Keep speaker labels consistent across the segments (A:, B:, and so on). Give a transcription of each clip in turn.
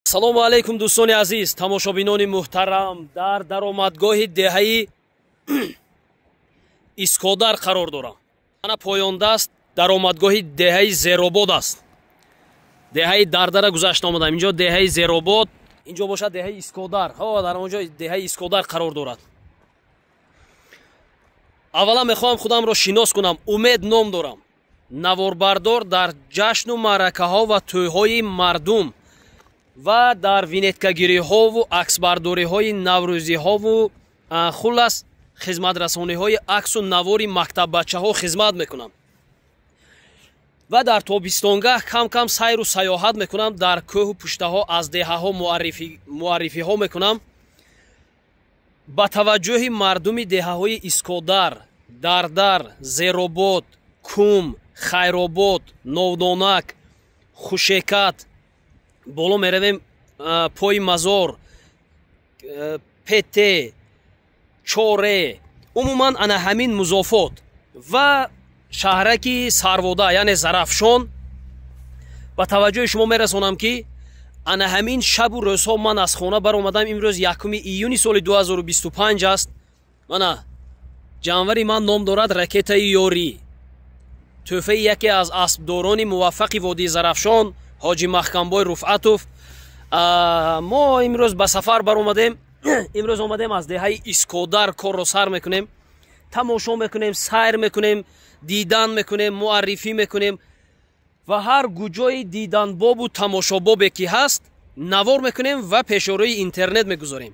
A: Салому алайкум, дӯстони азиз, тамошобинони муҳтарам. Дар даромадгоҳи деҳаи Искодар қарор дорам. Ана поёндаст даромадгоҳи деҳаи Зеробод аст. Деҳаи Дардара гузашта омадам. Инҷо деҳаи Зеробод, инҷо бошад деҳаи Искодар. Ҳо, дар он ҷо деҳаи Искодар қарор дорад. Аввалан мехоҳам худамро шинос кунам. Умед ном дорам, наворбардор дар ҷашну маъракаҳо ва тӯйҳои мардум ва дар винеткагириҳову аксбардориҳои наврӯзиҳову, хуллас, хизматрасониҳои аксу навори мактаббачаҳо хизмат мекунам ва дар тобистонгоҳ кам кам сайру саёҳат мекунам, дар кӯҳу пуштаҳо аз деҳаҳо муаррифиҳо мекунам. Ба таваҷҷӯҳи мардуми деҳаҳои Искодар, Дардар, Зеробод, Кум, Хайробод, Новдонак, Хушекат, боло меравем, Пои Мазор, Пете, Чоре, умуман ана ҳамин музофот ва шаҳраки Сарвода, яъне Зарафшон, ба таваҷҷӯҳи шумо мерасонам, ки ана ҳамин шабу рӯзҳо ман аз хона баромадам. Имрӯз 1 июни соли 2025 аст. Мана ҷанвари ман ном дорад Ракетаи Ёрӣ, тӯҳфаи яке аз аспдорони муваффақи водии Зарафшон, ҳоҷи Маҳкамбой Руфъатов. Мо имрӯз ба сафар баромадем. Имрӯз омадем, аз деҳаи Искодар корро сар мекунем, тамошо мекунем, сайр мекунем, дидан мекунем, муаррифӣ мекунем ва ҳар гуҷои диданбобу тамошобобе ки ҳаст, навор мекунем ва пешорои интернет мегузорем.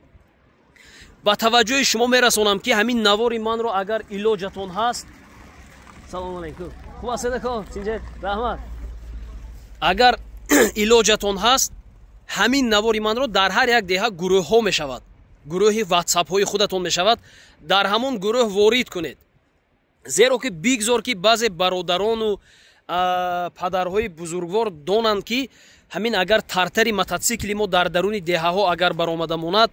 A: Ба таваҷҷӯҳи шумо мерасонам, ки ҳамин навори манро, агар илоҷатон ҳаст. Салому алайкум, хуб ҳастед, ако? Раҳмат. Агар илоҷатон ҳаст, ҳамин навори манро дар ҳар як деҳа гурӯҳҳо мешавад, гурӯҳи ватсапҳои худатон мешавад, дар ҳамон гурӯҳ ворид кунед, зеро ки бигзор, ки баъзе бародарону падарҳои бузургвор донанд, ки ҳамин агар тартари мототсикли мо дар даруни деҳаҳо агар баромада монад,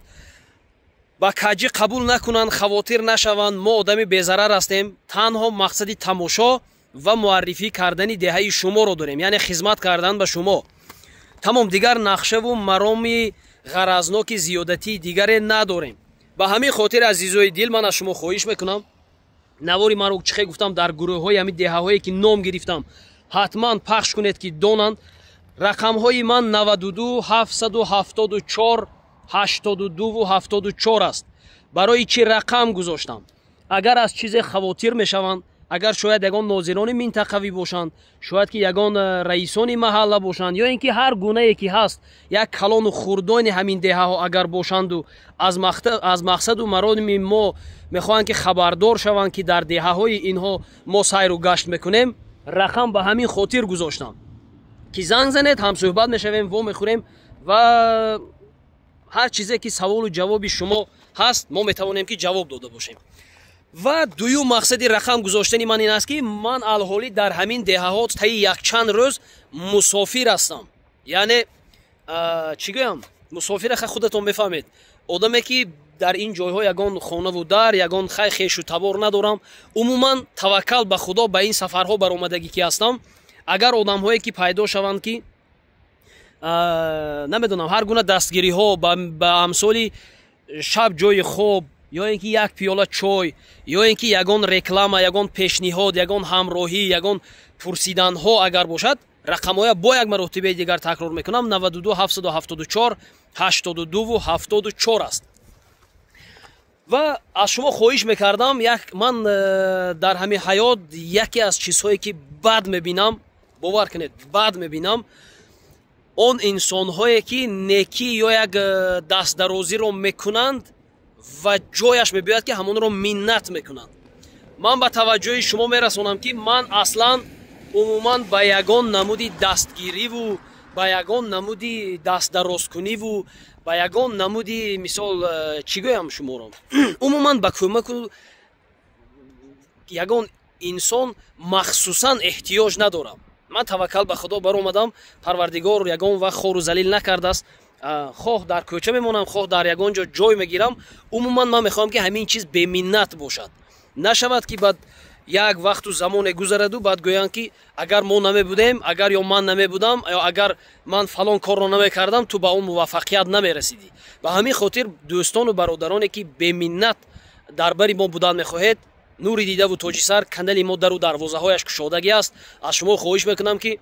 A: ба каҷӣ қабул накунанд, хавотир нашаванд. Мо одами безарар ҳастем, танҳо мақсади тамошо ва муаррифӣ кардани деҳаи шуморо дорем, яъне хизмат кардан ба шумо, тамом. Дигар нақшаву мароми ғаразноки зиёдатии дигаре надорем. Ба ҳамин хотир, азизои дил, ман аз шумо хоҳиш мекунам, навори маро, чихе гуфтам, дар гурӯҳҳои ҳамин деҳаҳое ки ном гирифтам, ҳатман пахш кунед, ки донанд. Рақамҳои ман 92 774 82 74 аст. Барои чӣ рақам гузоштам? Агар аз чизе хавотир мешаванд, агар шояд ягон нозирони минтақавӣ бошанд, шояд ки ягон раисони маҳалла бошанд ё ин ки ҳар гунае ки ҳаст, як калону хурдони ҳамин деҳаҳо агар бошанду аз мақсаду мароми мо мехоҳанд, ки хабардор шаванд, ки дар деҳаҳои инҳо мо сайру гашт мекунем, рақам ба ҳамин хотир гузоштам, ки занг занед, ҳамсӯҳбат мешавем, во мехӯрем ва ҳар чизе ки саволу ҷавоби шумо ҳаст, мо метавонем, ки ҷавоб дода бошем. Ва дуюм мақсади рақам гузоштани ман ин аст, ки ман алҳолӣ дар ҳамин деҳаҳо таи якчанд рӯз мусофир ҳастам. Яъне чӣ гӯям, мусофира худатон мефаҳмед, одаме ки дар ин ҷойҳо ягон хонаву дар, ягон хай хешу табор надорам. Умуман таваккал ба Худо ба ин сафарҳо баромадагӣ ки ҳастам. Агар одамҳое ки пайдо шаванд, ки намедонам, ҳар гуна дастгириҳо ба амсоли шаб ҷои хоб ё ин ки як пиёла чой, ё ин ки ягон реклама, ягон пешниҳод, ягон ҳамроҳӣ, ягон пурсиданҳо агар бошад, рақамҳоя бо як маротибаи дигар такрор мекунам: 92 774 82 74 аст. Ва аз шумо хоҳиш мекардам, як ман дар ҳамин ҳаёт яке аз чизҳое ки бад мебинам, бовар кунед, бад мебинам, он инсонҳое ки некӣ ё як дастдарозиро мекунанд ва ҷояш мебиёяд, ки ҳамонро миннат мекунанд. Ман ба таваҷҷӯҳи шумо мерасонам, ки ман аслан умуман ба ягон намуди дастгириву ба ягон намуди дастдарозкуниву ба ягон намуди, мисол, чӣ гӯям шуморо, умуман ба кӯмаку ягон инсон махсусан эҳтиёҷ надорам. Ман таваккал ба Худо баромадам, Парвардигор ягон вақт хору залил накардааст. Хоҳ дар кӯча мемонам, хоҳ дар ягон ҷо ҷой мегирам, умуман ман мехоҳам, ки ҳамин чиз беминнат бошад, нашавад, ки баъд Як вақту замоне гузараду баъд гӯянд, ки агар мо намебудем, агар ё ман намебудам, ё агар ман фалон корро намекардам, ту ба он муваффақият намерасидӣ. Ба ҳамин хотир, дӯстону бародароне, ки беминнат дар бари мо будан мехоҳед, нури дидаву тоҷи сар, канали мо дару дарвозаҳояш кушодагӣ аст. Аз шумо хоҳиш мекунам, ки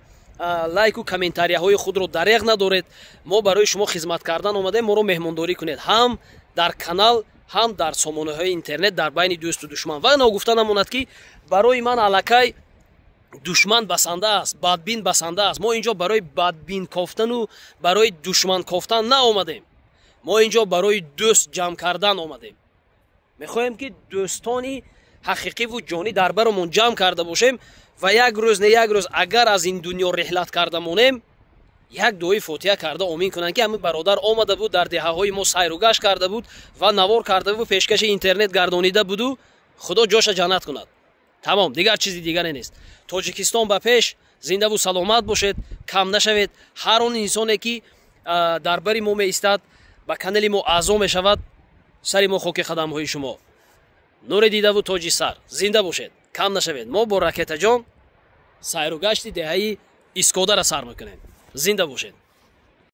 A: лайку комментарияҳои худро дареғ надоред. Мо барои шумо хизмат кардан омадаем. Моро меҳмондорӣ кунед ҳам дар канал, ҳам дар сомонаҳои интернет, дар байни дӯсту душман. Ва ногуфта намонад, ки барои ман аллакай душман басанда аст, бадбин басанда аст. Мо инҷо барои бадбин кофтану барои душман кофтан наомадем. Мо инҷо барои дӯст ҷамъ кардан омадем. Мехоҳем, ки дӯстони ҳақиқиву ҷонӣ дар баромон ҷамъ карда бошем ва як рӯз не як рӯз, агар аз ин дунё реҳлат карда монем, як дуои фотиҳа карда омин кунанд, ки ҳамин бародар омада буд, дар деҳаҳои мо сайру гашт карда буд ва навор карда буд, пешкаши интернет гардонида буду. Худо ҷоша ҷаннат кунад. Тамом, дигар чизи дигаре нест. Тоҷикистон ба пеш! Зиндаву саломат бошед, кам нашавед. Ҳар он инсоне, ки дар бари мо меистад, ба канали мо аъзо мешавад, сари мо хоки қадамҳои шумо. Нури дидаву тоҷи сар, зинда бошед, кам нашавед. Мо бо Ракетаҷон сайру гашти деҳаи Искодара сар мекунем. Зинда бошед.